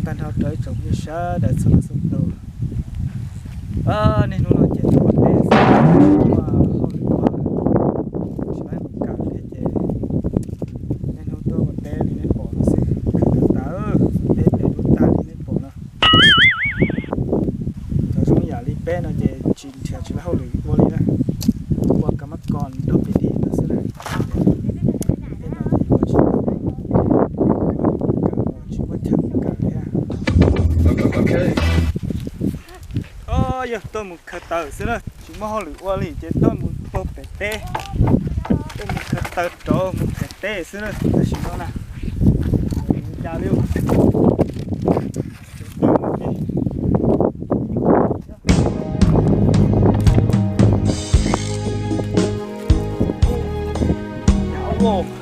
Tag nrho rau ib tsoom phooj ywg sawv daws txhua leej txhua tus. Niaj hnub no ces tuaj ua teb xwb, ua hauj lwm ua, tsis muaj mus kawm thiab ces niaj hnub tuaj ua teb li nej pom no xwb, khwv tawv tawv, teb pem lub tag li nej pom no. Cov zoo yam li peb no ces tsis nrhiav tsis muaj hauj lwm ua li na, ua kav mab kos nrog pem di no xwb na. Peb no ces ua tsis tau, kawm los tsis muaj chaw kawm thiab. Yog tuaj mus khaws taws xwb na, tsis muaj hauj lwm ua li ces tuaj mus puag pem teb, tuaj mus khaws taws rau mus pem teb xwb na tam sim no na. Cas li, cas ua